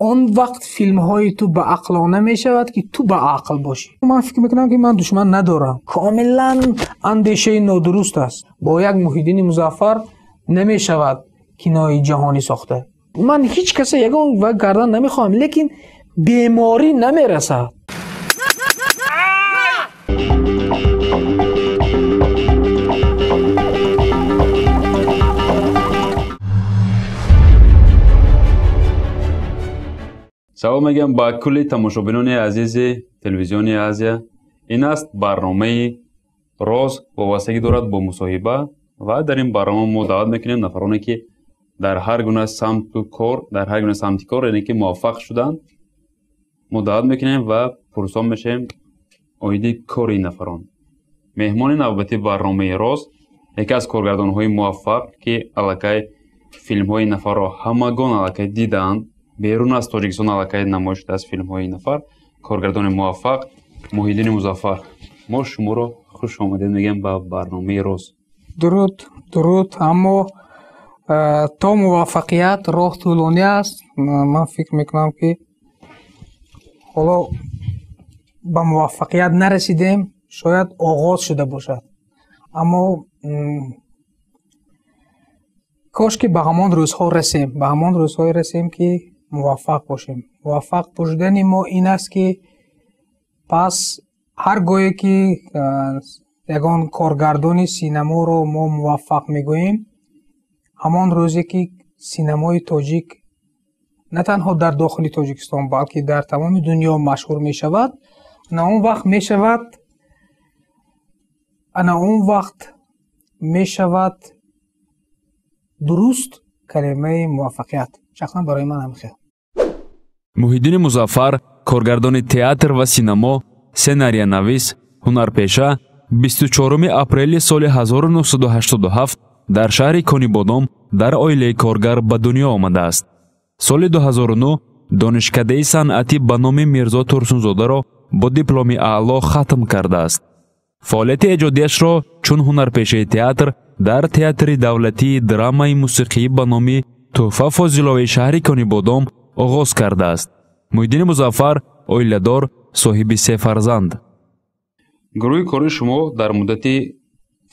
Он вақт филмҳои ту ба ақлона мешавад, ки ту ба ақл бошӣ. Ман фикр мекунам, ки ман душман надорам. Комилан андешаи нодуруст аст. Бо як Муҳиддини Музаффар намешавад кинои ҷаҳонӣ сохта. Ман ҳеҷ каса ягон ва гардан намехоҳам, лекин беморӣ намерасад. Салом мегӯям ба кулли тамошобинони азизи телевизиони Азия. Ин аст барномаи Роз, вобастагӣ дорад бо мусоҳиба, ва дар ин барнома мо даъват мекунем нафароне, ки дар ҳар гуна самту кор, дар ҳар гуна самти кор, яъне ки муваффақ шуданд. Мо даъват мекунем ва пурсон мешавем оиди кори ин нафарон. Меҳмони навбатии барномаи Роз яке аз коргардонҳои муваффақ, ки аллакай филмҳои ин нафарро ҳамагон аллакай дидаанд, берун аз Тоҷикистон аллакай намоиш шудааст филмҳои ин нафар, коргардони муваффақ Муҳиддини Музаффар. Мо шуморо хуш омадед мегӯем ба барномаи Роз. Дуруд, дуруд. Аммо то муваффақият роҳ тӯлонӣ аст. Ман фикр мекунам, ки ҳоло ба муваффақият нарасидем, шояд оғоз шуда бошад, аммо кош ки ба ҳамон рӯзҳо расем, ба ҳамон рӯзҳое расем, ки муваффақ бошем. Муваффақ шудани мо ин аст, ки пас ҳар гоҳе ки ягон коргардони синаморо мо муваффақ мегӯем, ҳамон рӯзе ки синамои тоҷик на танҳо дар дохили Тоҷикистон, балки дар тамоми дунё машҳур мешавад, ана он вақт мешавад, ана он вақт мешавад дуруст калимаи муваффақият. Шахсан барои ман ҳамин хел. Муҳиддини Музаффар коргардони театр ва синамо, сценариянавис, ҳунарпеша, 24 апрели соли 1987 дар шаҳри Конибодом дар оилаи коргар ба дунё омадааст. Соли 2009 донишкадаи санъатӣ ба номи Мирзо Турсунзодаро бо дипломи аъло хатм кардааст. Фаъолияти эҷодиашро чун ҳунарпешаи театр дар Театри давлатии драмаи мусиқӣ ба номи Тӯҳфа Фозиловаи шаҳри Конибодом оғоз кардааст. Муҳиддини Музаффар оиладор, соҳиби се фарзанд. Гурӯҳи кори шумо дар муддати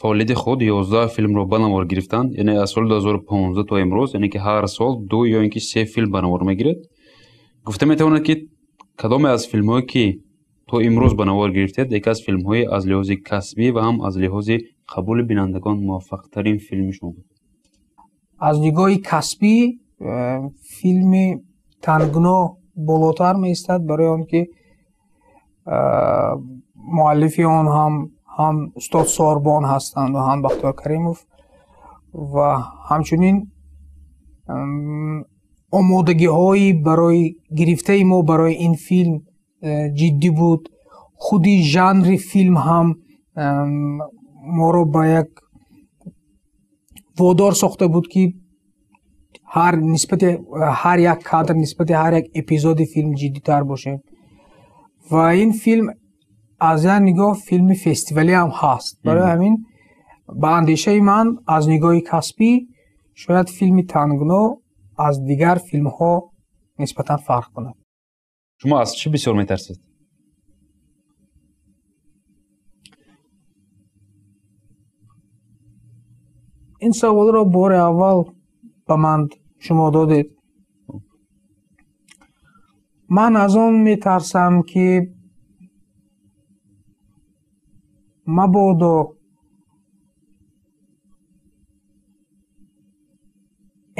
фаъолияти худ 11 филмро ба навор гирифтанд, яъне аз соли 2015 то имрӯз, яъне ки ҳар сол ду ё ин ки се филм ба навор мегиред. Гуфта метавонад, ки кадоме аз филмҳое, ки то имрӯз ба навор гирифтед, яке аз филмҳои аз лиҳози касбӣ ва ҳам аз лиҳози қабули бинандагон муваффақтарин филми шумо буд? Аз нигоҳи касбӣ филми Тангно болотар меистад, барои он ки муаллифи он ҳам устод Сорбон ҳастанд ва ҳам Бахтиёр Каримов, ва ҳамчунин омодагиҳои барои гирифтаи мо барои ин филм ҷиддӣ буд. Худи жанри филм ҳам моро ба як водор сохта буд, ки ҳар нисбати ҳар як кадр, нисбати ҳар як эпизоди филм ҷиддитар бошем. Ва ин филм аз як нигоҳ филми фестивалӣ ҳам ҳаст. Барои ҳамин, ба андешаи ман, аз нигоҳи касбӣ шояд филми Тангно аз дигар филмҳо нисбатан фарқ кунад. Шумо аз чӣ бисёр метарсед? Ин саволро бори аввал ба ман шумо додед. Ман аз он метарсам, ки мабодо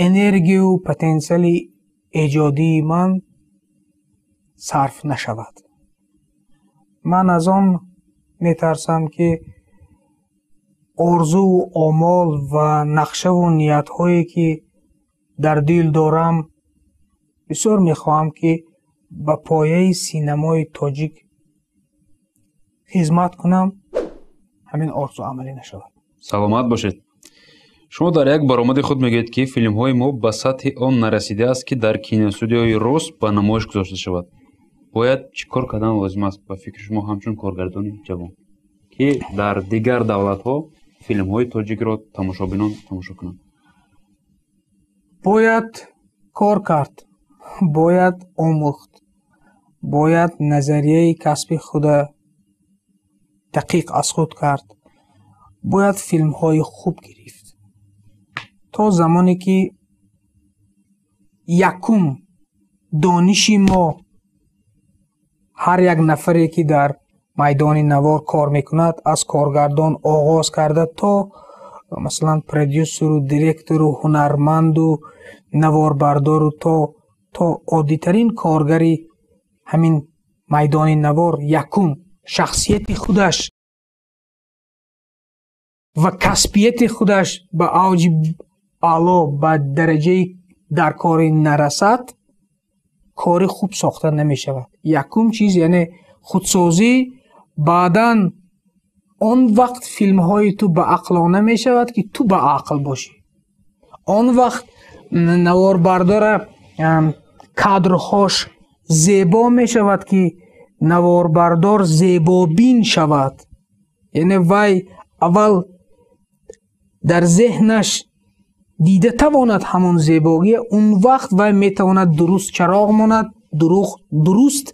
энергию потенсиали эҷодии ман сарф нашавад. Ман аз он метарсам, ки орзуву омол ва нақшаву ниятҳое, ки дар дил дорам, бисёр мехоҳам, ки ба пояи синамои тоҷик хизмат кунам, ҳамин орзу амалӣ нашавад. Саломат бошед. Шумо дар як баромади худ мегӯед, ки филмҳои мо ба сатҳи он нарасидааст, ки дар киностудияи рус ба намоиш гузошта шавад. Бояд чӣ кор кардан лозим аст, ба фикри шумо, ҳамчун коргардони ҷавон, ки дар дигар давлатҳо филмҳои тоҷикро тамошобинон тамошо кунанд? Бояд кор кард. Бояд омӯхт, бояд назарияи касби худа дақиқ аз худ кард, бояд филмҳои хуб гирифт. То замоне ки якум дониши мо, ҳар як нафаре ки дар майдони навор кор мекунад, аз коргардон оғоз карда то масалан продюсеру, директору, ҳунарманду, наворбардору то оддитарин коргари ҳамин майдони навор, якум шахсияти худаш ва касбияти худаш ба авҷи аъло, ба дараҷаи дар кори нарасад, кори хуб сохта намешавад. Якум чиз яъне худсозӣ, баъдан он вақт филмҳои ту ба ақлона мешавад ки ту ба ақл бошӣ. Он вақт наворбардора кадрҳош зебо мешавад ки наворбардор зебобин шавад. Яъне вай аввал дар зеҳнаш дида тавонад ҳамон зебогия, он вақт вай метавонад дуруст чароғ монад, дуруст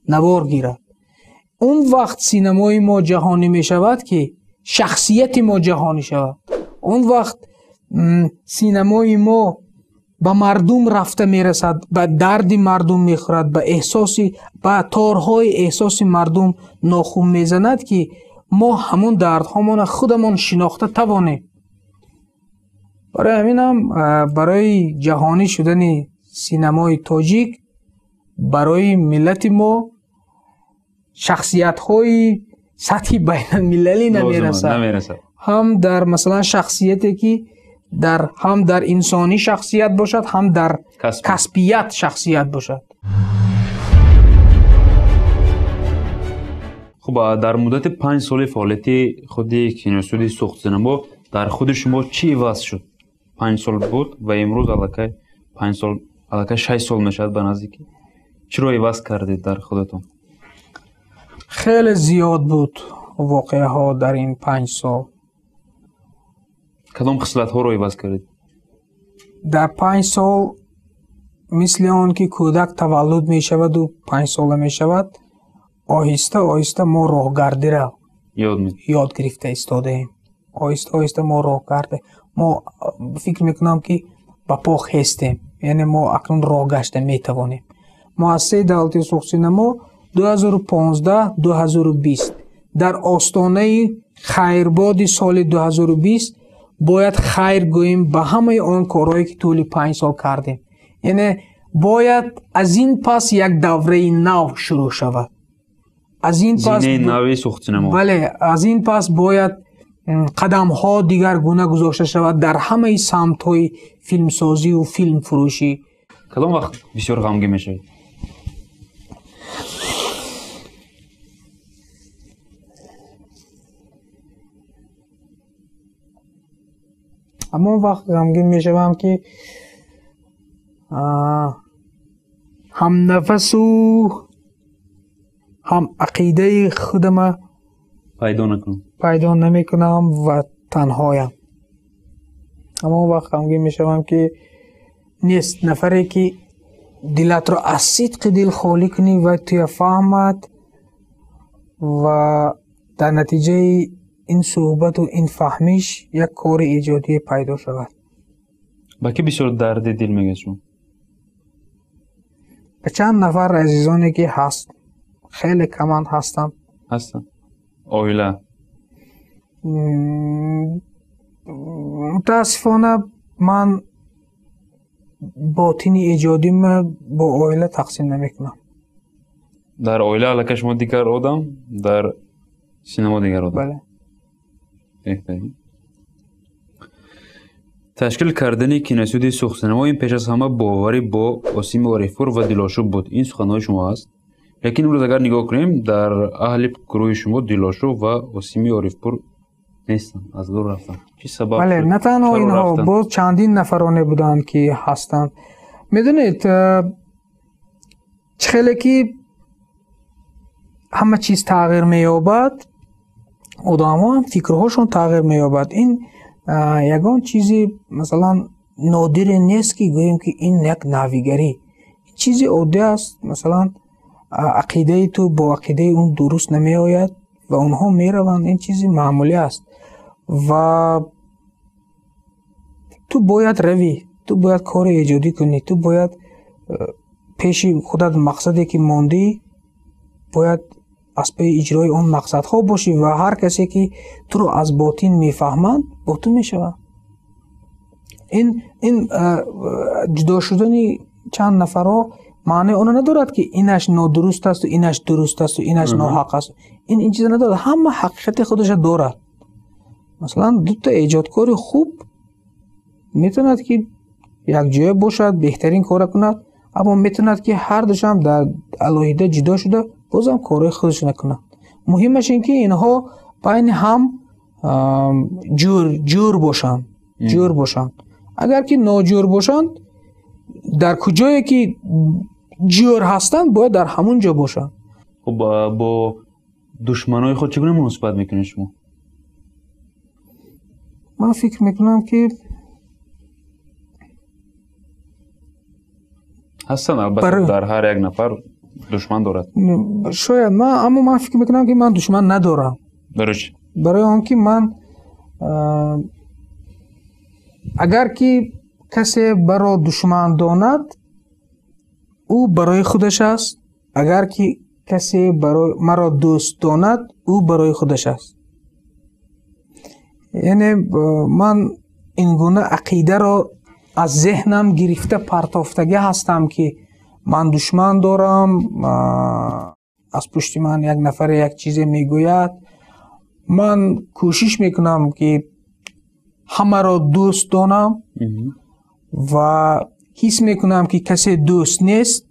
навор гирад. Он вақт синамои мо ҷаҳонӣ мешавад ки шахсияти мо ҷаҳонӣ шавад. Он вақт синамои мо ба мардум рафта мерасад, ба дарди мардум мехӯрад, ба эҳсоси, ба торҳои эҳсоси мардум нохун мезанад ки мо ҳамон дардҳомона худамон шинохта тавонем. Барои ҳаминам барои ҷаҳонӣ шудани синамои тоҷик, барои миллати мо шахсиятҳои сатҳи байналмилалӣ намерасад. Ҳам дар масалан шахсияте ки дар ҳам дар инсонӣ шахсият бошад, ҳам дар касбият шахсият бошад. Хуб, дар муддати 5 соли фаъолияти худи киностудияи Суғдсинамо дар худи шумо чӣ иваз шуд? 5 сол буд ва имрӯз аллакай 5 сол, аллакай 6 сол мешавад ба наздикӣ. Чиро иваз кардед дар худатон? Хеле зиёд буд воқеаҳо дар ин 5 сол. Кадом хислатҳоро иваз кардед? Дар 5 сол мисли он ки кӯдак таваллуд мешаваду 5 сола мешавад, оҳиста оҳиста мо роҳгардиро ёд гирифта истодаем. Оҳиста оҳиста мо роҳгард, мо фикр мекунам ки ба по хестем, яъне мо акнун роҳ гашта метавонем. Муассисаи давлатии Суғдсинамо 2015-2020 дар остонаи хайрбоди соли 2020 бояд хайр гӯем ба ҳамаи он корҳое ки тӯли 5 сол кардем. Яъне бояд аз ин пас як давраи нав шурӯъ шавад. Аз ин пас нави Суғдсинамо. Бале, аз ин пас бояд қадамҳо дигаргуна гузошта шавад дар ҳамаи самтҳои филмсозию филмфурӯшӣ. Кадом вақт бисёр ғамгин мешавед? Ҳамон вақт ғамгин мешавам ки ҳамнафасу ҳам ақидаи худама пайдо намекунам ва танҳоям. Ҳамон вақт ғамгин мешавам ки нест нафаре ки дилатро аз сидқи дил холӣ кунӣ ва туя фаҳмад ва дар натиҷаи ин суҳбату ин фаҳмиш як кори эҷодие пайдо шавад. Ба кӣ бисёр дарди дил мегӯед шумо? Ба чанд нафар азизоне ки ҳаст, хеле каманд ҳастанд. Ҳастанд. Оила? Мутаассифона ман ботини эҷодима бо оила тақсим намекунам. Дар оила аллакай шумо дигар одам, дар синамо дигар одам. Бале. Беҳтарин. Ташкил кардани киностудияи Суғдсинамо ин пеш аз ҳама боварӣ бо Осими Орифпур ва Дилошуб буд. Ин суханҳои шумо аст. Лекин имрӯз агар нигоҳ кунем, дар аҳли гурӯҳи шумо Дилошуб ва Осими Орифпур нестанд, аз гурӯҳ рафтанд. Чӣ сабаб? Бале, на танҳо инҳо, боз чандин нафароне буданд ки ҳастанд. Медонед, чӣ хеле ки ҳама чиз тағйир меёбад, одамҳо ҳам фикрҳошон тағйир меёбад. Ин ягон чизи масалан нодире нест ки гӯем ки ин як навигарӣ. Ин Чизи оддӣ аст. Масалан, ақидаи ту бо ақидаи он дуруст намеояд ва онҳо мераванд. Ин чизи маъмулӣ аст ва ту бояд равӣ, ту бояд кори эҷодӣ кунӣ, ту бояд пеши худат мақсаде ки мондӣ, бояд аз паи иҷрои он мақсадҳо бошӣ ва ҳар касе ки туро аз ботин мефаҳманд, бо ту мешаванд. Ин ҷудо шудани чанд нафарҳо маънои онро надорад ки инаш нодуруст асту инаш дуруст асту инаш ноҳақ аст. Ин чиза надорад. Ҳама ҳақиқати худашро дорад. Масалан, дута эҷодкори хуб метавонад ки якҷоя бошад, беҳтарин кора кунад, аммо метавонад ки ҳар душам дар алоҳида ҷудо шуда бозам корҳои худашона кунад. Муҳимаш ин ки инҳо байни ҳам ҷур бошанд, ҷур бошанд. Агар ки ноҷур бошанд, дар куҷое ки ҷур ҳастанд, бояд дар ҳамон ҷо бошанд. Хуб, бо душманои худ чӣ гуна муносибат мекунед шумо? Ман фикр мекунам ки ҳастанд, албатта, дар ҳар як нафар душман дорад. Шояд ман, аммо ман фикр мекунам ки ман душман надорам. Барои чӣ? Барои он ки ман агар ки касе баро душман донад, ӯ барои худаш аст. Агар ки касе маро дӯст донад, ӯ барои худаш аст. Яъне ман ин гуна ақидаро аз зеҳнам гирифта партофтагӣ ҳастам ки ман душман дорам, аз пушти ман як нафаре як чизе мегӯяд. Ман кӯшиш мекунам ки ҳамаро дӯст донам ва ҳис мекунам ки касе дӯст нест,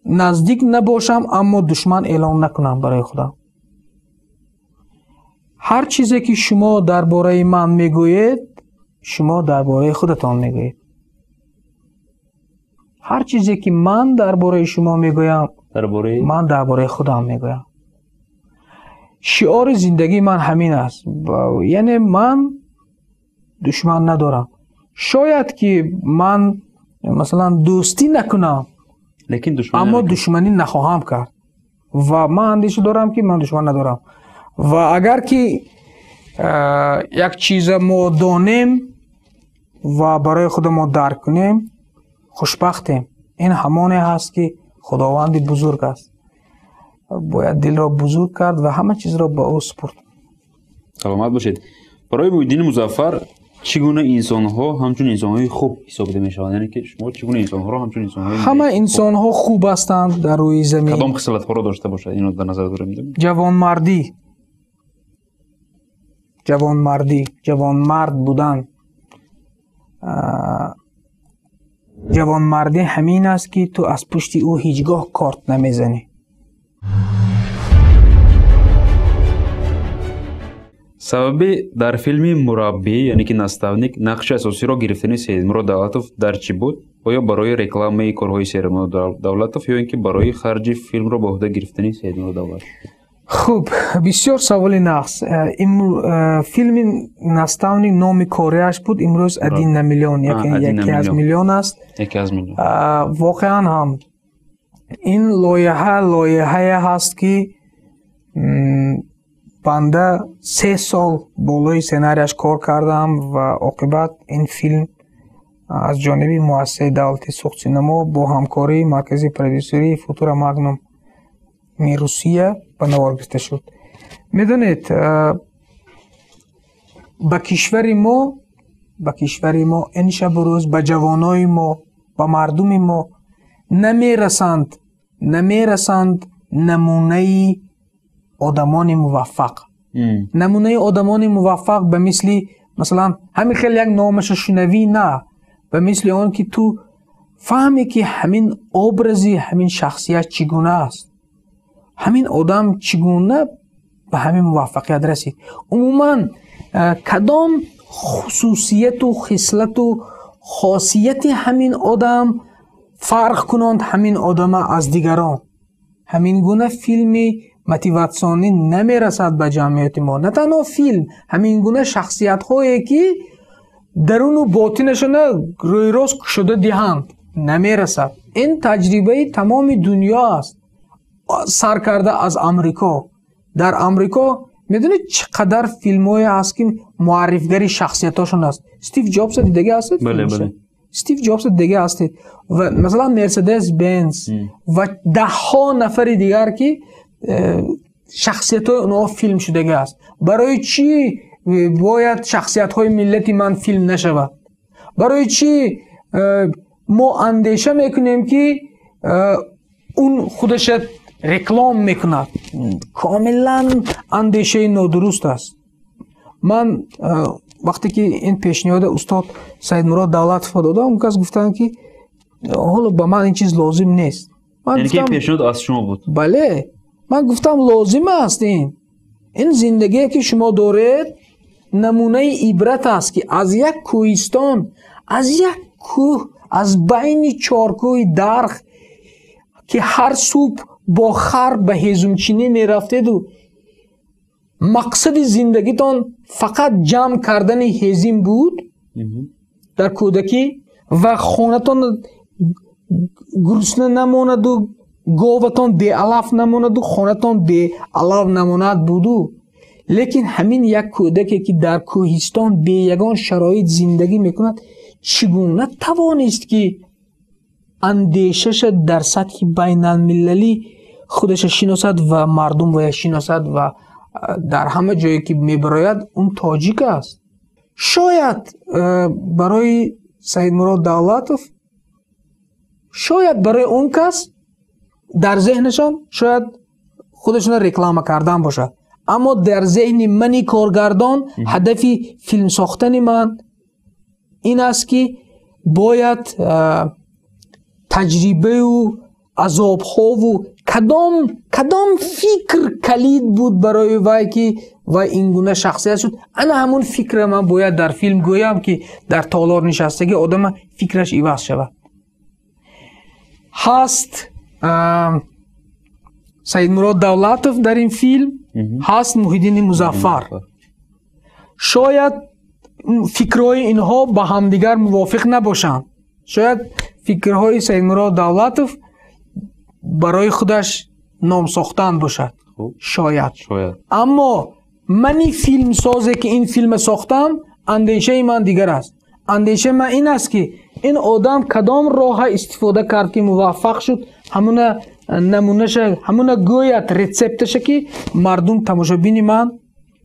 наздик набошам, аммо душман эълон накунам барои худам. Ҳар чизе ки шумо дар бораи ман мегӯед, шумо дар бораи худатон мегӯед. Ҳар чизе ки ман дар бораи шумо мегӯям, ман дар бораи худам мегӯям. Шиори зиндагии ман ҳамин аст. Яъне ман душман надорам. Шояд ки ман масалан дӯстӣ накунам, аммо душманӣ нахоҳам кард ва ман андеша дорам ки ман душман надорам. Ва агар ки як чиза мо донем ва барои худамо дарк кунем, хушбахтем. Ин ҳамоне ҳаст ки Худованди бузург аст. Бояд дилро бузург кард ва ҳама чизро ба ӯ супурд. Саломат бошед. Барои Муҳиддини Музаффар чӣ гуна инсонҳо ҳамчун инсонҳои хуб ҳисобида мешаванд? Яъне ки шумо чӣ гуна инсонҳоро ҳамчун инсонҳои ҳама инсонҳо хуб ҳастанд дар рӯи замин. Кадом хислатҳоро дошта бошад? Инро дар назар дорем. Ҷавонмардӣ. Ҷавонмардӣ, ҷавонмард будан. Ҷавонмардӣ ҳамин аст ки ту аз пушти ӯ ҳеҷ гоҳ корт намезанӣ. Сабаби дар филми мураббӣ, яъне ки наставник, нақши асосиро гирифтани Сеидмурод Давлатов дар чӣ буд? Оё барои рекламаи корҳои Сеидмурод Давлатов ё ин ки барои харҷи филмро ба уҳда гирифтани Сеидмурод Давлатов? Хуб, бисёр саволи нағз. Филми наставник номи кореяш буд, имрӯз один на миллион, яке аз миллион аст. Яке аз миллион. Воқеан ҳам ин лоиҳа лоиҳае ҳаст ки банда 3 сол болои сценарияш кор кардам ва оқибат ин филм аз ҷониби муассисаи давлатии Суғдсинамо бо ҳамкории маркази продюсерии Футура Магнум Русия ба навор гирифта шуд. Медонед, ба кишвари мо ин шабу рӯз ба ҷавонои мо, ба мардуми мо намерасанд намунаи одамони муваффақ. Намунаи одамони муваффақ ба мисли масалан ҳамин хел як номаша шунавӣ на, ба мисли он ки ту фаҳме ки ҳамин образи ҳамин шахсият чӣ гуна аст, ҳамин одам чӣ гуна ба ҳамин муваффақият расид. Умуман кадом хусусияту хислату хосияти ҳамин одам фарқ кунонд ҳамин одама аз дигарон. Ҳамин гуна филми мотиватсионӣ намерасад ба ҷамъияти мо. На танҳо филм, ҳамин гуна шахсиятҳое ки даруну ботинашона рӯйрост кушода диҳанд. Намерасад. Ин таҷрибаи тамоми дунё аст, сар карда аз Амрико. Дар Амрико медонед чӣ қадар филмҳое ҳаст, ки муаррифгари шахсиятҳошон аст? Стив Ҷобса дидаги ҳастед? Бале, бале. Стив Ҷобса дидаги ҳастед. Ва масалан Мерседес Бенз ва даҳҳо нафари дигар, ки шахсиятҳои онҳо филм шудаги аст. Барои чӣ бояд шахсиятҳои миллати ман филм нашавад? Барои чӣ мо андеша мекунем, ки он худаша реклам мекунад? Комилан андешаи нодуруст аст. Ман вақте ки ин пешниҳода устод Саидмурод Давлатов додам, он кас гуфтанд, ки ҳоло ба ман ин чиз лозим нест. Яъне ки пешниҳод аз шумо буд? Бале, ман гуфтам лозим аст. Ин зиндагие, ки шумо доред, намунаи ибрат аст, ки аз як кӯҳистон, аз як кӯҳ, аз байни чоркӯҳи дарх, ки ҳар субҳ бо хар ба ҳезумчинӣ мерафтеду мақсади зиндагитон фақат ҷамъ кардани ҳезим буд дар кӯдакӣ ва хонатон гурусна намонаду говатон беалаф намонаду хонатон беалаф намонад буду, лекин ҳамин як кӯдаке, ки дар кӯҳистон бе ягон шароит зиндагӣ мекунад, чӣ гуна тавонист, ки андешаша дар сатҳи байналмилалӣ худаша шиносад ва мардум вая шиносад ва дар ҳама ҷое, ки мебарояд, он тоҷик аст? Шояд барои Саидмурод Давлатов, шояд барои он кас дар зеҳнашон шояд худашона реклама кардан бошад, аммо дар зеҳни мани коргардон ҳадафи филм сохтани ман ин аст, ки бояд таҷрибаю азобҳову кадом фикр калид буд барои вай, ки вай ин гуна шахсият шуд, ана ҳамун фикра ман бояд дар филм гӯям, ки дар толор нишастагӣ одама фикраш иваз шавад. Ҳаст Саидмурод Давлатов дар ин филм, ҳаст Муҳиддини Музаффар. Шояд фикрҳои инҳо ба ҳамдигар мувофиқ набошанд. Шояд фикрҳои Саидмурод Давлатов барои худаш ном сохтан бошад, шояд. Аммо мани филмсозе, ки ин филма сохтам, андешаи ман дигар аст. Андешаи ман ин аст, ки ин одам кадом роҳа истифода кард, ки муваффақ шуд, ҳамуна намунаша, ҳамуна гӯяд рецепташа, ки мардум, тамошобини ман,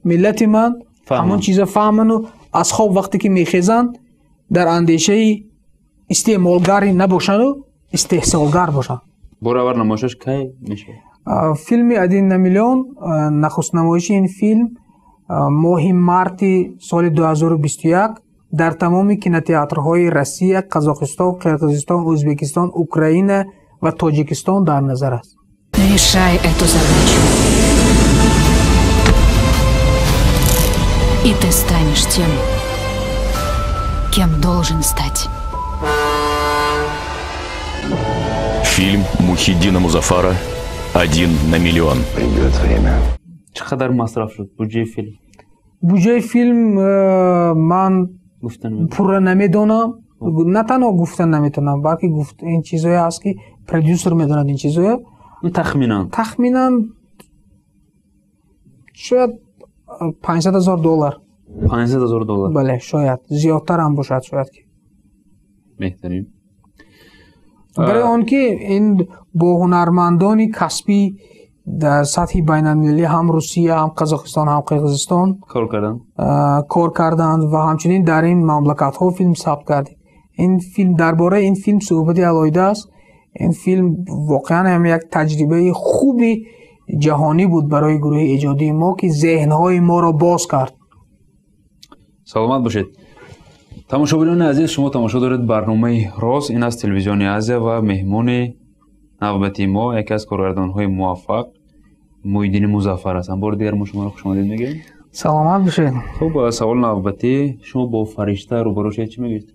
миллати ман ҳамон чиза фаҳману аз хоб вақте ки мехезанд, дар андешаи истеъмолгари набошанду истеҳсолгар бошанд. Бори аввал намоишаш кай мешавад? Филми «Один на миллион», нахуст намоиши ин филм моҳи марти соли 2021 дар тамоми кинотеатрҳои Россия, Қазоқистон, Қирғизистон, Ӯзбекистон, Украина ва Тоҷикистон дар назар аст. Решай эту задачу, и ты станешь тем, кем должен стать. Фильм Мухиддина Музафара «Один на миллион». Придет время. Чӣ қадар масраф шуд буҷаи филм? Буҷаи филм ман пурра намедонам. На танҳо гуфта наметавонам, балки ин чизое ҳаст, ки продюсер медонад ин чизое. Тахминан? Тахминан шояд 500 000 доллар. 500 000 доллар? Бале, шояд зиёдтар ҳам бошад, шояд ки. Беҳтарин. Барои он ки ин бо ҳунармандони касбӣ дар сатҳи байналмилалӣ, ҳам Русия, ҳам Қазоқистон, ҳам Қирғизистон кор карданд, кор карданд ва ҳамчунин дар ин мамлакатҳо филм сабт кардем. Ин филм, дар бораи ин филм суҳбати алоҳида аст. Ин филм воқеан ҳам як таҷрибаи хуби ҷаҳонӣ буд барои гурӯҳи эҷодии мо, ки зеҳнҳои моро боз кард. Саломат бошед. Тамошобинони азиз, шумо тамошо доред барномаи «Роз», ин аз телевизиони Азия ва меҳмони навбати мо яке аз коргардонҳои муваффақ Муҳиддини Музаффар ҳастанд. Бори дигар мо шуморо хушомадед мегӯем. Саломат бошед. Хуб, саволи навбатӣ: шумо бо фаришта рӯбарӯ шавед, чӣ мегӯед?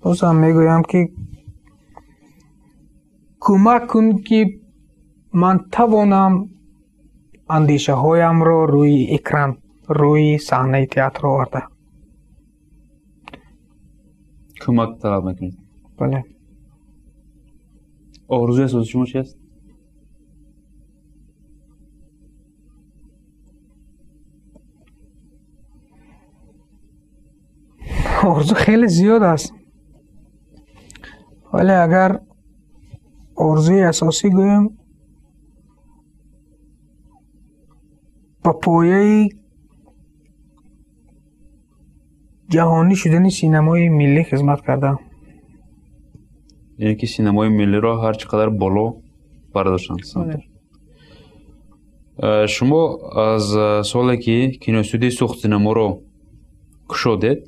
Бозам мегӯям, ки Кӯмак кун, ки ман тавонам андешаҳоямро рӯи экран, рӯи саҳнаи театр оварда. Кӯмак талаб мекунед? Бале. Орзуи асосии шумо чи аст? Орзу хеле зиёд аст, вале агар орзуи асосӣ гӯем, ба пояи ҷаҳонӣ шудани синамои миллӣ хизмат кардам. Яъне ки синамои миллиро ҳар чӣ қадар боло бардоштанд. Шумо аз соле ки киностудияи Суғд синаморо кушодед,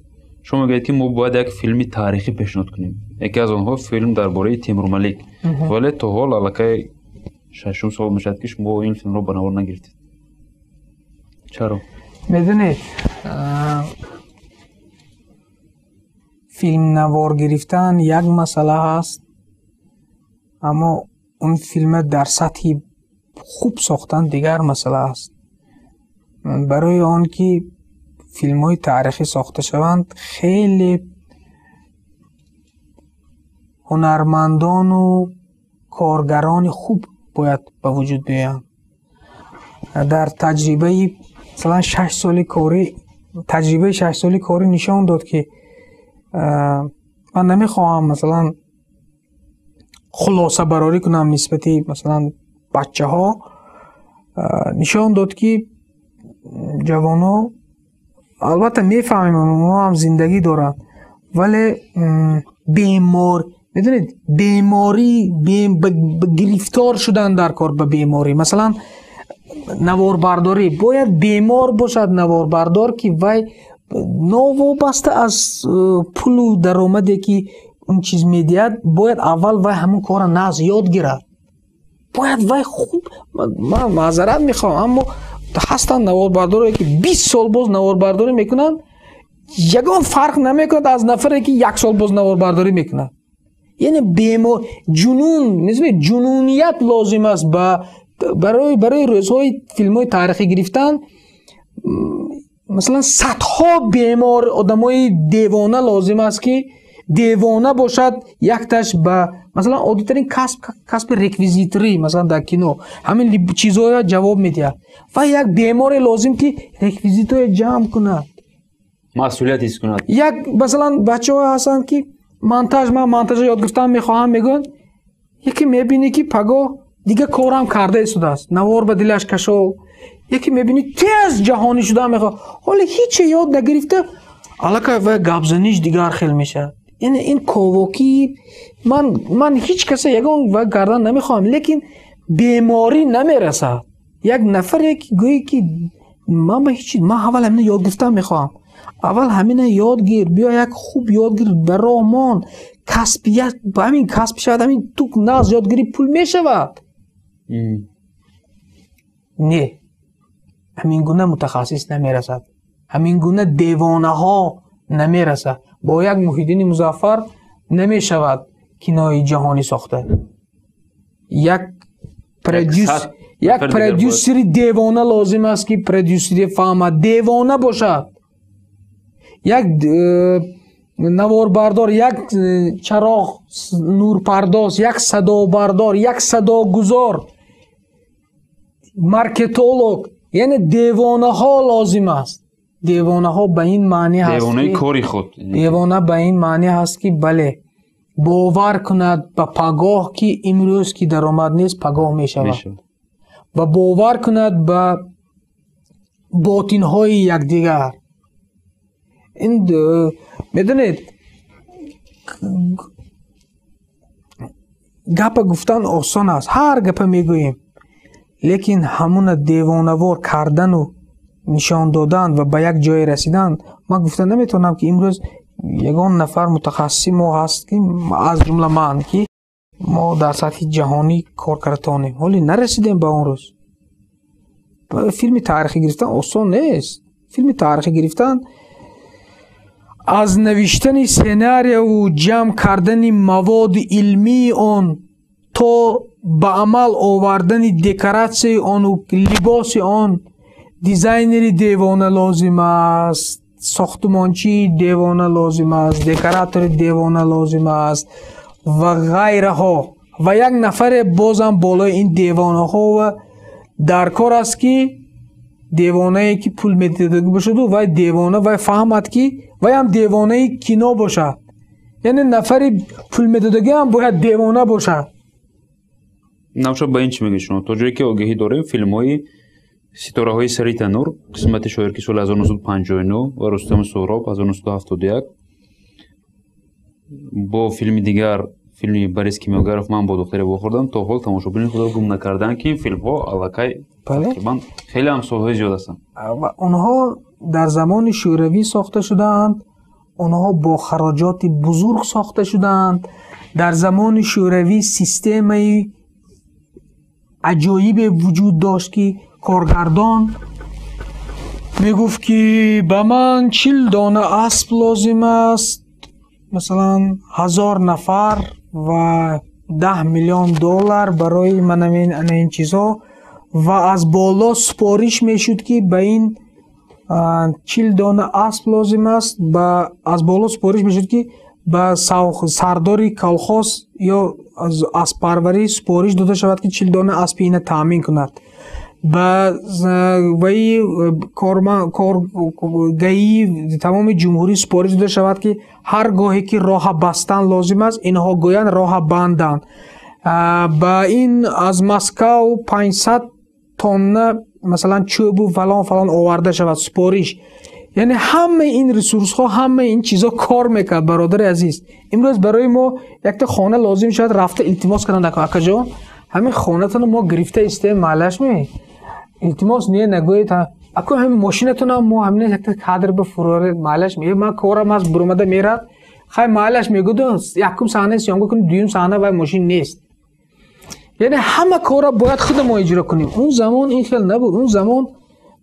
шумо мегӯед, ки мо бояд як филми таърихӣ пешниҳод кунем. Яке аз онҳо филм дар бораи Темурмалик. Вале то ҳол аллакай шашум сол мешавад, ки шумо ин филмро ба навор нагирифтед. Чаро? Медонед, филмнавор гирифтан як масъала ҳаст, аммо он филма дар сатҳи хуб сохтан дигар масъала аст. Барои он ки филмҳои таърихӣ сохта шаванд, хеле ҳунармандону коргарони хуб бояд ба вуҷуд биёянд. Дар таҷрибаи масалан 6 соли корӣ, таҷрибаи 6 соли корӣ нишон дод, ки ман намехоҳам масалан хулосабарорӣ кунам нисбати масалан бачаҳо, нишон дод, ки ҷавонҳо, албатта мефаҳмем, онҳо ҳам зиндагӣ доранд, вале бемор, медонед, беморӣ, гирифтор шудан дар кор ба беморӣ. Масалан, наворбардорӣ бояд бемор бошад наворбардор, ки вай новобаста аз пулу даромаде, ки он чиз медиҳад, бояд аввал вай ҳамон корро нағз ёд гирад. Бояд вай хуб, ман маъзарат мехоҳам, аммо ҳастанд наворбардоре, ки 20 сол боз наворбардорӣ мекунанд, ягон фарқ намекунад аз нафаре, ки як сол боз наворбардорӣ мекунад. Яъне бемор, ҷунун, ҷунуният лозим аст ба барои рӯзҳои филмҳои таърихӣ гирифтан. Масалан, садҳо бемор, одамои девона лозим аст, ки девона бошад якташ ба масалан оддитарин касб, касби реквизиторӣ, масалан дар кино ҳамин чизҳоя ҷавоб медиҳад ва як беморе лозим, ки реквизитҳоя ҷамъ кунад, масъулият ҳис кунад. Як масалан бачаҳое ҳастанд, ки монтаж, ман монтажа ёд гирифтан мехоҳам, мегӯянд. Яке мебинӣ, ки пагоҳ дига корам карда истодааст, навор ба дилаш кашол. Яке мебинӣ, тез ҷаҳонӣ шудан мехоҳад, ҳоле ҳиче ёд нагирифта, аллакай вай гапзаниш дигар хел мешавад. Яъне ин ковокӣ, ман ҳеҷ каса ягон вай кардан намехоҳам, лекин беморӣ намерасад. Як нафаре ки гӯе, ки ман ба ҳеҷ, ман аввал ҳамина ёд гирифтан мехоҳам. Аввал ҳамина ёд гир, биё як хуб ёд гир, ба роҳ мон, касбият ба ҳамин касб шавад, ҳамин тук нағз ёд гирӣ, пул мешавад. Не, ҳамин гуна мутахассис намерасад, ҳамин гуна девонаҳо намерасад. Бо як Муҳиддини Музаффар намешавад кинои ҷаҳонӣ сохта. Як продюсери девона лозим аст, ки продюсери фаҳмад, девона бошад, як наворбардор, як чароғ нурпардоз, як садобардор, як садогузор, маркетолог. Яъне девонаҳо лозим аст. Девонаҳо ба ин маъне ҳаст, кори худ. Девона ба ин маъне ҳаст, ки бале, бовар кунад ба пагоҳ, ки имрӯз ки даромад нест, пагоҳ мешавад, ва бовар кунад ба ботинҳои якдигар. Ин медонед, гапа гуфтан осон аст, ҳар гапа мегӯем, лекин ҳамуна девонавор кардану нишон додан ва ба як ҷое расидан, ман гуфта наметавонам, ки имрӯз ягон нафар мутахассиси мо ҳаст, ки аз ҷумла ман, ки мо дар сатҳи ҷаҳонӣ кор карда тавонем. Ҳоле нарасидем ба он рӯз. Филми таърихӣ гирифтан осон нест. Филми таърихӣ гирифтан аз навиштани сценарияву ҷамъ кардани маводи илмии он То ба амал овардани декоратсияи ону либоси он дизайнери девона лозим аст, сохтмончии девона лозим аст, декоратори девона лозим аст ва ғайраҳо. Ва як нафаре бозам болои ин девонаҳо дар кор аст, ки девонае ки пул медиҳад бошаду вай девона, вай фаҳмад, ки вай ҳам девонаи кино бошад. Яъне нафари пул медодагӣ ҳам бояд девона бошад. Навша, ба ин чӣ мегӯед шумо? То ҷое ки огоҳӣ дорем, филмҳои «Ситораҳои сари танур», «Қисмати шоир», ки соли 1959, ва «Рустаму Суҳроб» 1971, бо филми дигар, филми Борис Кимёгаров «Ман бо духтаре вохӯрдам», то ҳол тамошобини худро гум накарданд, ки ин филмҳо аллакай тақрибан хеле ҳам солҳои зиёд ҳастанд. Ва онҳо дар замони шӯравӣ сохта шудаанд, онҳо бо хароҷоти бузург сохта шудаанд. Дар замони шӯравӣ системаи аҷоибе вуҷуд дошт, ки коргардон мегуфт, ки ба ман 40 дона асп лозим аст, масалан, 1000 нафар ва 10 миллион доллар барои манамин ана ин чизҳо. Ва аз боло супориш мешуд, ки ба ин 40 дона асп лозим аст. Аз боло супориш мешуд, ки ба сардори колхоз ё асппарварӣ супориш дода шавад, ки 40 дона аспи ина таъмин кунад. Ба ваи коргаии тамоми ҷумҳурӣ супориш дода шавад, ки ҳар гоҳе ки роҳа бастан лозим аст, инҳо гӯянд, роҳа банданд. Ба ин аз Москав 500 тонна, масалан, чӯбу фалон фалон оварда шавад, супориш. Яъне ҳамаи ин ресурсҳо, ҳамаи ин чизҳо кор мекард. Бародари азиз, имрӯз барои мо якта хона лозим шавад, рафта илтимос карданд: «Акаҷон, ҳамин хонатонро мо гирифта истем, маълашме?» Илтимос, не, нагӯед. «Аку, ҳамин мошинатонам мо ҳамин якта кадр бифуроред, маълаш?» «Ман корам аст», буромада мерад. «Хай, маълаш», мегӯду, якум саҳнаи съёмка кунем, дуюм саҳна вай мошин нест. Яъне ҳама корро бояд худ мо иҷро кунем. Он замон ин хел набуд. Он замон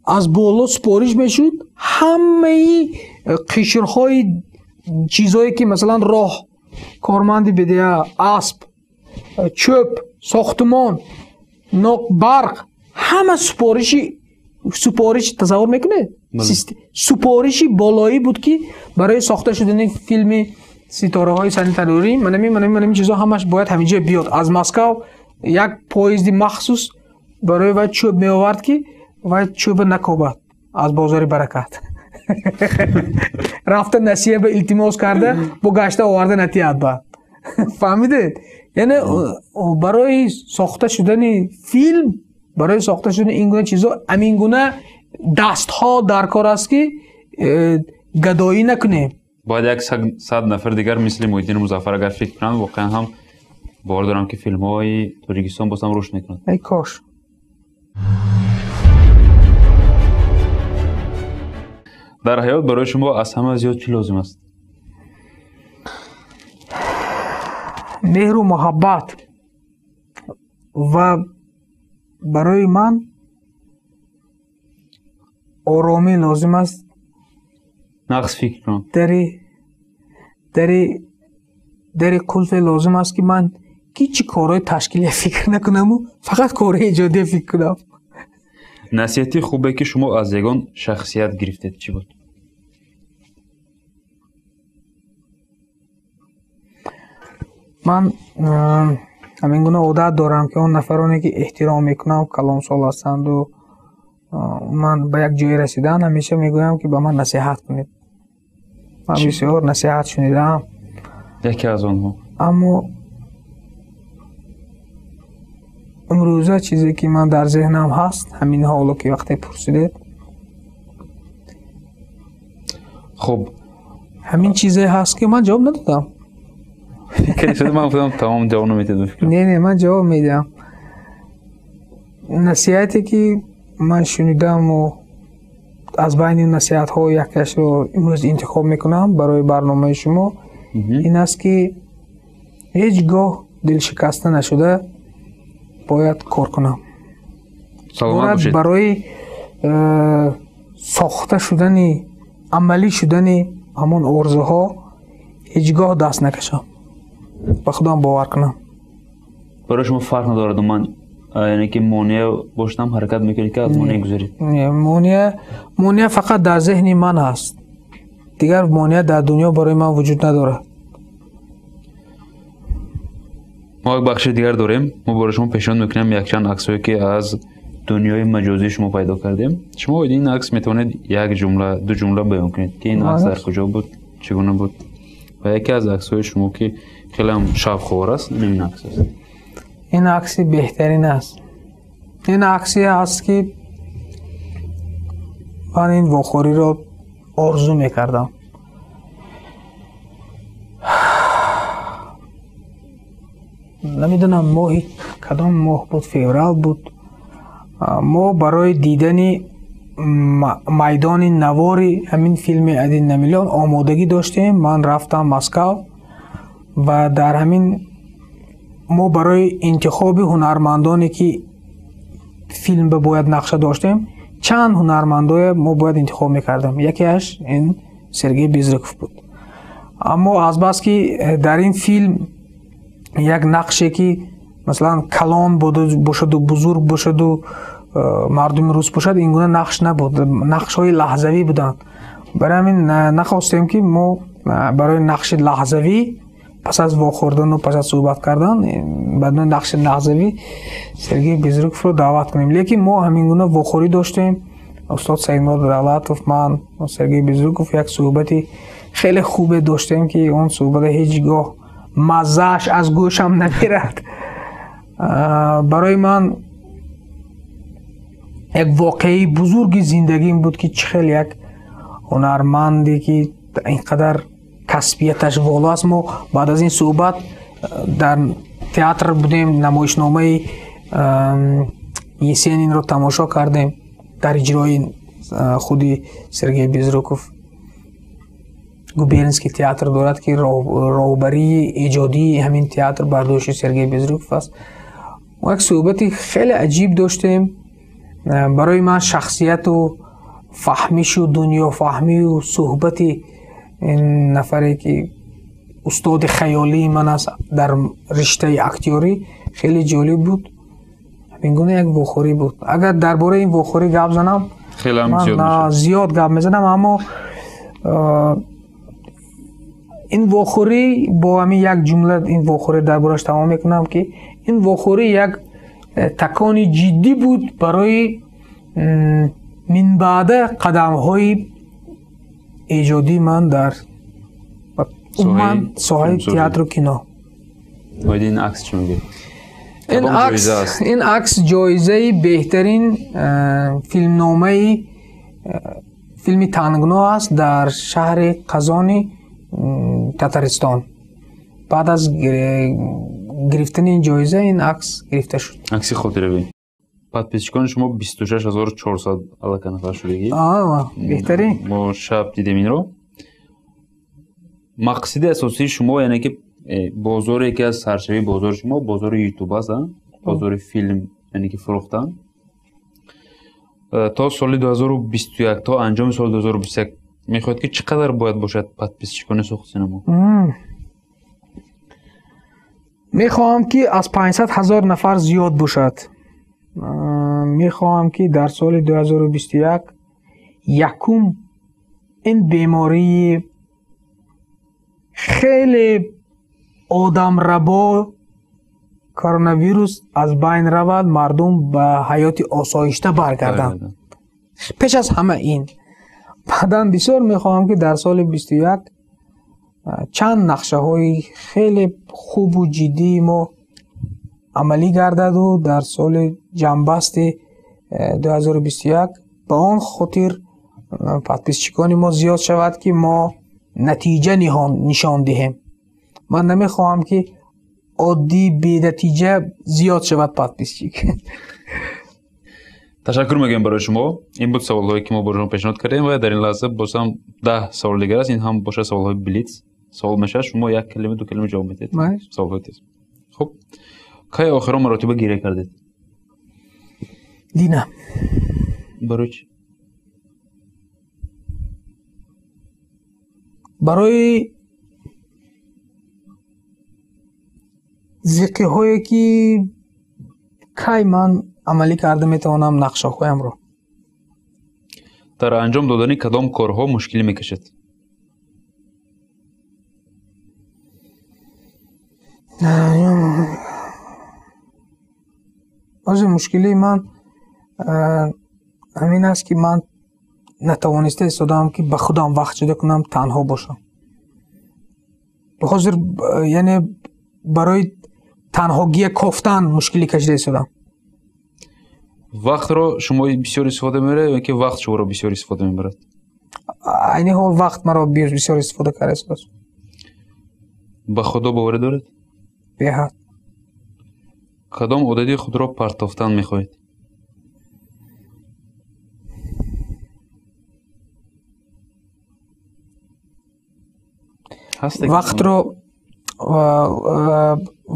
аз боло супориш мешуд, ҳамаи қишрҳои чизҳое ки, масалан, роҳ, корманди бедия, асп, чӯб, сохтумон, барқ, ҳама супориш. Тасаввур мекунед, супориши болоӣ буд, ки барои сохта шудани филми «Ситораҳои сари танӯрӣ» манами чизҳо ҳамаш бояд ҳаминҷо биёд. Аз Москав як поезди махсус барои вай чӯб меовард, ки вай чӯба накобад, аз бозори Баракат рафта, насия ба илтимос карда, бо гашта оварда натиҳад. Баъд фаҳмидед, яъне барои сохта шудани филм, барои сохта шудани ин гуна чизҳо ҳамин гуна дастҳо дар кор аст, ки гадоӣ накунем. Бояд як сад нафар дигар мисли Муҳиддини Музаффар агар фикр кунанд, воқеан ҳам бовар дорам, ки филмҳои Тоҷикистон боз ҳам рушд мекунад. Эй кош. Дар ҳаёт барои шумо аз ҳама зиёд чӣ лозим аст? Меҳру муҳаббат. Ва барои ман оромӣ лозим аст. Нағз фикр кунам. Дари қулфе лозим аст, ки ман ҳичи корҳои ташкилия фикр накунаму фақат корҳои эҷодия фикр кунам. Насиҳати хубе, ки шумо аз ягон шахсият гирифтед, чӣ буд? Ман ҳамин гуна одат дорам, ки он нафароне ки эҳтиром мекунам, калонсол ҳастанду ман ба як ҷое расидаанд, ҳамеша мегӯям, ки ба ман насиҳат кунед. Ман бисёр насиҳат шунидаам. Яке аз онҳо? Аммо имрӯза чизе ки ман дар зеҳнам ҳаст, ҳамин ҳоло ки вақте пурсидед, хуб, ҳамин чизе ҳаст, ки ман ҷавоб надодам. Ман гуфтам, тамом, ҷавоб наметиҳад. Не, ман ҷавоб медиҳам. Насиҳате ки ман шунидаму аз байни насиҳатҳо якашро имрӯз интихоб мекунам барои барномаи шумо, ин аст, ки ҳеҷ гоҳ дилшикаста нашуда бояд кор кунам. Барои сохта шудани, амалӣ шудани ҳамон орзуҳо ҳеҷ гоҳ даст накашам, ба худам бовар кунам. Барои шумо фарқ надорад, ман яъне ки монеа бошадам, ҳаракат мекунед, ки аз монеа гузаред? Не, монеа фақат дар зеҳни ман ҳаст. Дигар монеа дар дунё барои ман вуҷуд надорад. Мо як бахши дигар дорем. Мо барои шумо пешниҳод мекунем якчанд аксҳое, ки аз дунёи маҷозии шумо пайдо кардем. Шумо ин акс метавонед як ҷумла, ду ҷумла баён кунед, ки ин акс дар куҷо буд, чӣ гуна буд. Ва яке аз аксҳои шумо, ки хеле ҳам шавқовар аст, ин акс аст. Ин акси беҳтарин аст. Ин аксе аст, ки ман ин вохӯриро орзу мекардам. Намедонам моҳи кадом моҳ буд, феврал буд. Мо барои дидани майдони навори ҳамин филми «Один на миллион» омодагӣ доштем. Ман рафтам Москав ва дар ҳамин мо барои интихоби ҳунармандоне, ки филм ба бояд нақша доштем, чанд ҳунармандое мо бояд интихоб мекардем. Якеаш ин Сергей Безруков буд. Аммо азбаски дар ин филм як нақше, ки масалан калон бошаду бузург бошаду мардуми рус бошад, ин гуна нақш набуд. Нақшҳои лаҳзавӣ буданд. Барои ҳамин нахостем, ки мо барои нақши лаҳзавӣ пас аз вохӯрдану пас аз суҳбат кардан ба нақши лаҳзавӣ Сергей Безруковро даъват кунем. Лекин мо ҳамин гуна вохӯрӣ доштем. Устод Саидмурод Давлатов, ман, Сергей Безруков як суҳбати хеле хубе доштем, ки он суҳбата ҳеҷ гоҳ маззааш аз гӯшам намерад. Барои ман як воқеаи бузурги зиндагим буд, ки чӣ хел як ҳунарманде, ки ин қадар касбияташ воло аст. Мо баъд аз ин суҳбат дар театр будем, намоишномаи Есенинро тамошо кардем дар иҷрои худи Сергей Безруков. Губернский театр дорад, ки роҳбарии эҷодии ҳамин театр бар дӯши Сергей Безруков аст. Мо як суҳбати хеле аҷиб доштем. Барои ман шахсияту фаҳмишу дунёфаҳмию суҳбати ин нафаре, ки устоди хаёлии ман аст дар риштаи актёрӣ, хеле ҷолиб буд. Ҳамин гуна як вохӯрӣ буд. Агар дар бораи ин вохӯрӣ гап занам, ман зиёд гап мезанам, аммо ин вохӯрӣ бо ҳамин як ҷумла ин вохӯрӣ дар бораш тамом мекунам, ки ин вохӯрӣ як такони ҷиддӣ буд барои минбаъда қадамҳои эҷодии ман дар умуман соҳаи театру кино. Оид ин акс чӣ мегӯед? Ин акс ҷоизаи беҳтарин филмномаи филми Тангно аст дар шаҳри Қазони Татаристон. Баъд аз гирифтани ин ҷоиза ин акс гирифта шуд. Акси хотиравӣ. Подписчикони шумо 26 400 аллакай нафар шудагӣ. Беҳтарин. Мо шаб дидем инро. Мақсади асосии шумо, яъне ки бозоре, ки аз саршавии бозори шумо бозори Ютуб аст, бозори филм, яъне ки фурӯхтан, то соли 2021, то анҷоми соли 2021 мехоҳед, ки чӣ қадар бояд бошад подписчикони Суғд Синемо? Мехоҳам, ки аз 500 ҳазор нафар зиёд бошад. Мехоҳам, ки дар соли 2021 якум ин бемории хеле одамрабо коронавирус аз байн равад, мардум ба ҳаёти осоишта баргарданд. Пеш аз ҳама ин. Баъдан бисёр мехоҳам, ки дар соли 21 чанд нақшаҳои хеле хубу ҷиддии мо амалӣ гардаду дар соли ҷамъбасти 2021 ба он хотир подписчикони мо зиёд шавад, ки мо натиҷа нишон диҳем. Ман намехоҳам, ки оддӣ бенатиҷа зиёд шавад подписчик. Ташаккур мегӯем барои шумо. Ин буд саволҳое, ки мо барои шумо пешниҳод кардем, ва дар ин лаҳза бозам 10 савол дигар аст. Ин ҳам бошад саволҳои блиц. Савол мешавад, шумо як калима, ду калима ҷавоб медиҳед. Саволҳои тез. Хуб, кай охирон маротиба гиря кардед? Дина. Барои чӣ? Барои Зиқиҳое ки кай ман амалӣ карда метавонам нақшаҳоямро. Дар анҷом додани кадом корҳо мушкилӣ мекашед? Ҳозир мушкилии ман ҳамин аст, ки ман натавониста истодаам, ки ба худам вақт ҷудо кунам, танҳо бошам. Ҳозир яъне барои танҳогия кофтан мушкилӣ кашида истодам. Вақтро шумо бисёр истифода мебаред ё ки вақт шуморо бисёр истифода мебарад? Айни ҳол вақт маро бисёр истифода карда истодааст. Ба Худо боварӣ доред? Беҳад. Кадом одати худро партофтан мехоҳед?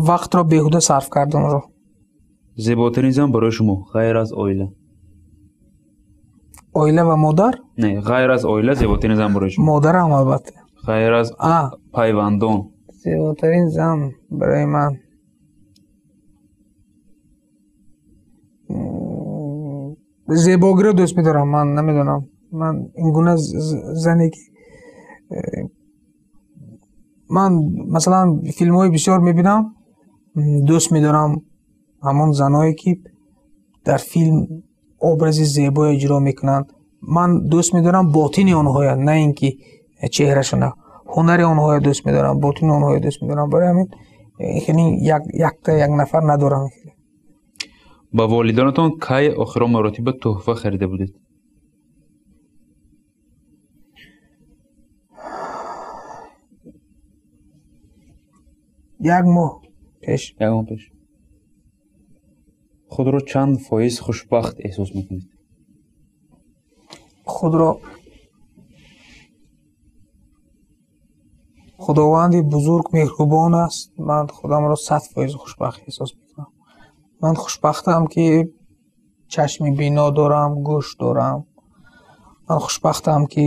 Вақтро беҳуда сарф карданро. Зеботарин зан барои шумо ғайр аз оила? Оила ва модар? Не, ғайр аз оила зеботарин зан барои шумо. Модарам, албатта. Ғайр аз пайвандон. Зеботарин зан барои ман зебогиро дӯст медорам. Ман намедонам, ман ин гуна зане ки ман масалан филмҳои бисёр мебинам, дӯст медорам ҳамон заное ки дар филм образи зебое иҷро мекунанд. Ман дӯст медорам ботини онҳоя, на ин ки чеҳрашона, ҳунари онҳоя дӯст медорам, ботини онҳоя дӯст медорам. Барои ҳамин хеле якта як нафар надорам. Ба волидонатон кай охирон маротиба тӯҳфа харида будед? Як моҳ пеш. Як моҳ пеш. Худро чанд фоиз хушбахт эҳсос мекунед? Худро Худованди бузург меҳрубон аст. Ман худамро 100% хушбахт эҳсос мекунам. Ман хушбахтам, ки чашми бино дорам, гӯш дорам. Ман хушбахтам, ки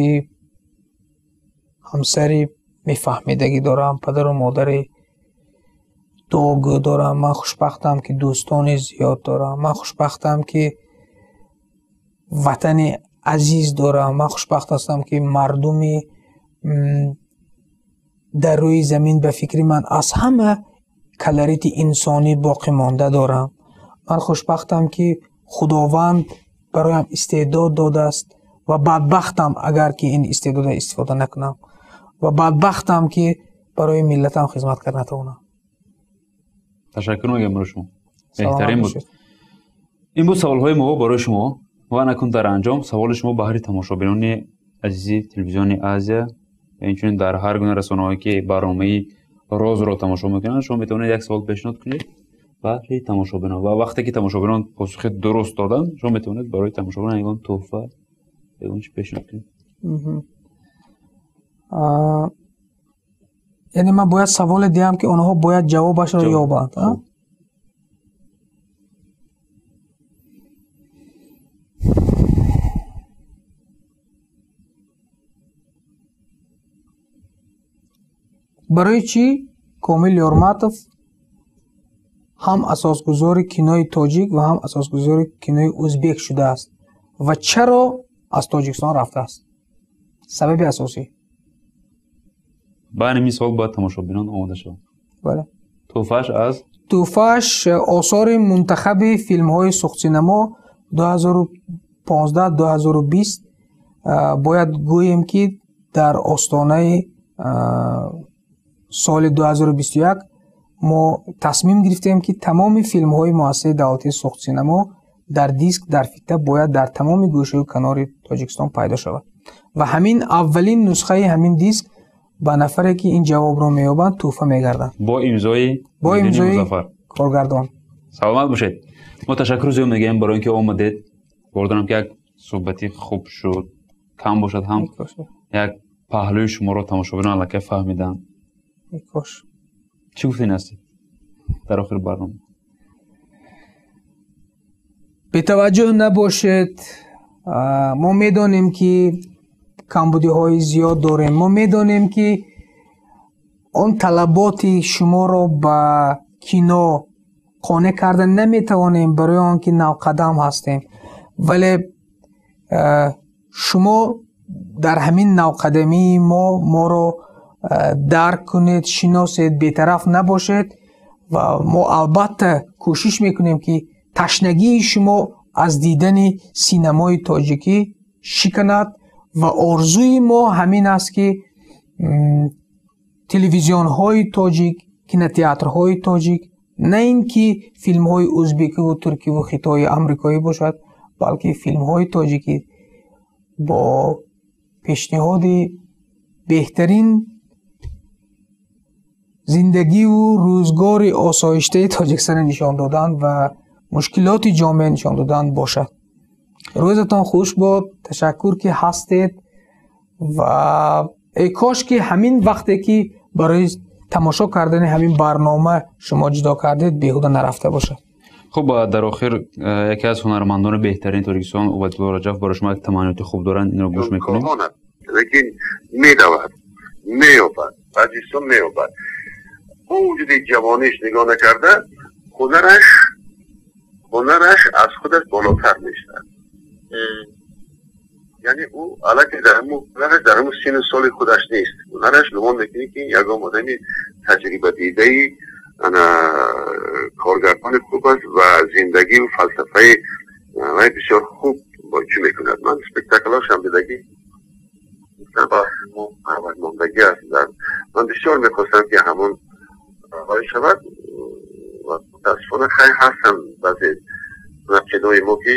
ҳамсари мефаҳмидагӣ дорам, падару модари дуогӯ дорам. Ман хушбахтам, ки дӯстони зиёд дорам. Ман хушбахтам, ки ватани азиз дорам. Ман хушбахт ҳастам, ки мардуми дар рӯи замин ба фикри ман аз ҳама калорити инсонӣ боқӣ монда дорам. Ман хушбахтам, ки Худованд бароям истеъдод додааст ва бадбахтам, агар ки ин истеъдодро истифода накунам, ва бадбахтам, ки барои миллатам хизмат карда натавонам. Ташаккур мегӯям барои шумо. Беҳтарин буд. Ин буд саволҳои мо барои шумо ва накун дар анҷом саволи шумо ба ҳари тамошобинони азизи телевизиони Азия ва инчунин дар ҳар гуна расонаҳое ки барномаи Розро тамошо мекунанд, шумо метавонед як савол пешниҳод кунед барои тамошобинон ва вақте ки тамошобинон посухи дуруст доданд, шумо метавонед барои тамошобинон ягон тӯҳфа, ягон чиз пешниҳод кунед. Яъне ман бояд саволе диҳам, ки онҳо бояд ҷавобашро ёбанд. Барои чӣ Комил Ёрматов ҳам асосгузори кинои тоҷик ва ҳам асосгузори кинои ӯзбек шудааст ва чаро аз Тоҷикистон рафтааст? Сабаби асосӣ. Ба ҳамин савол бояд тамошобинон омода шаванд. Бале. Тӯҳфааш аз? Тӯҳфааш осори мунтахаби филмҳои Суғдсинамо 2015-2020. Бояд гӯем, ки дар остонаи соли 2021 мо тасмим гирифтем, ки тамоми филмҳои муассисаи давлатии Суғдсинамо дар диск, дар фита бояд дар тамоми гӯшаю канори Тоҷикистон пайдо шавад. Ва ҳамин аввалин нусхаи ҳамин диск ба нафаре, ки ин ҷавобро меёбанд, тӯҳфа мегардад. Бо имзои Музаффар коргардон. Саломат бошед. Мо ташаккур зиёд мегӯем барои ин ки омадед. Бовар ки як суҳбати хуб шуд, кам бошад ҳам як паҳлӯи шуморо тамошобинон аллакай фаҳмиданд. Кош. Чӣ гуфтед ҳастед дар охири барнома? Бетаваҷҷӯҳ набошед. Мо медонем, ки камбудиҳои зиёд дорем. Мо медонем, ки он талаботи шуморо ба Кино қонеъ карда наметавонем, барои он ки навқадам ҳастем, вале шумо дар ҳамин навқадамии мо моро дарк кунед, шиносед, бетараф набошед ва мо албатта кӯшиш мекунем, ки ташнагии шумо аз дидани синамои тоҷикӣ шиканад. Ва орзуи мо ҳамин аст, ки телевизионҳои тоҷик, кинотеатрҳои тоҷик на ин ки филмҳои узбекиву туркиву хитои, амрикоӣ бошад, балки филмҳои тоҷикӣ бо пешниҳоди беҳтарин зиндагиву рӯзгори осоиштаи Тоҷикистона нишон додан ва мушкилоти ҷомеа нишон додан бошад. Рӯзатон хуш бод, ташаккур, ки ҳастед, ва эй кош ки ҳамин вақте ки барои тамошо кардани ҳамин барнома шумо ҷудо кардед, беҳуда нарафта бошад. Хуб, дар охир яке аз ҳунармандони беҳтарини Тоҷикистон Убайдулло Раҷабов барои шумо як таманниёти хуб доранд, инро гӯш мекунем. Лекин медавад, меёбад, баъзисо меёбад. Бо вуҷуди ҷавониш нигоҳ накарда, ҳунараш аз худаш болотар мешавад. Яъне ӯ аллакай дар ҳунараш дар ҳамун сину соли худаш нест. Ҳунараш гумон мекунӣ, ки ягон одами таҷрибадидаи ана коргардони хуб аст ва зиндагиву фалсафаи вай бисёр хуб чӣ мекунад. Ман спектаклҳошам дидагӣ, мондагӣ аст. Ман бисёр мехостам, ки ҳамон вай шавад. Мутаассифона, хай, ҳастанд баъзе нақидои мо, ки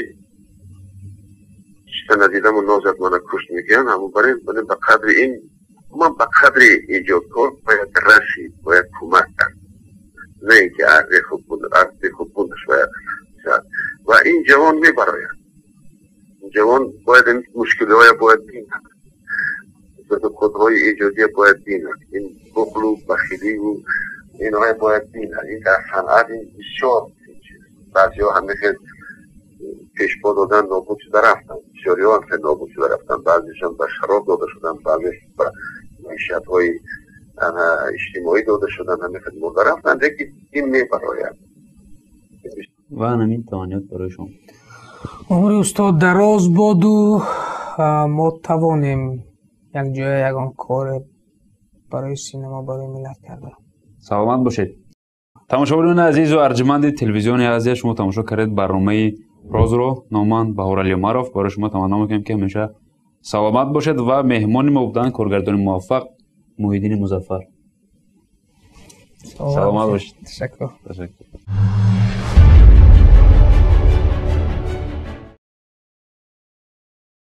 чита надидаму нозат мана кушт мегӯянд. Ҳамон барем ба қадри ин ман ба қадри эҷодкор бояд расид, бояд кӯмак кард, на ин ки арзи худбудаш бояд. Ва ин ҷавон мебарояд. Ин ҷавон бояд ин мушкилиҳоя бояд бинад, худҳои эҷодия бояд бинад, ин бухлу бахилию инҳоя бояд бинад. Ин дар санъат ин бисёр баъзеҳо ҳамихел пешпо додан, нобуд шуда рафтанд. Бисёриҳо ҳам хел нобуд шуда рафтанд. Баъзешон ба шароб дода шуданд, баъзеш ба маишатҳои иҷтимоӣ дода шуданд, ҳамихел мурда рафтанд, лекин ин мебарояд. Ва ҳамин таманниёт барои шумо. Умри устод дароз боду мо тавонем якҷоя ягон коре барои синема, барои миллат карда. Саломат бошед. Тамошобинони азизу арҷманди Телевизиони Азия, шумо тамошо кардед барномаи Розро. Номан Баҳорали Умаров. Барои шумо таманно мекунем, ки ҳамеша саломат бошед, ва меҳмони мо буданд коргардони муваффақ Муҳиддини Музаффар. Саломат бошед. Ташаккур. Ташаккур.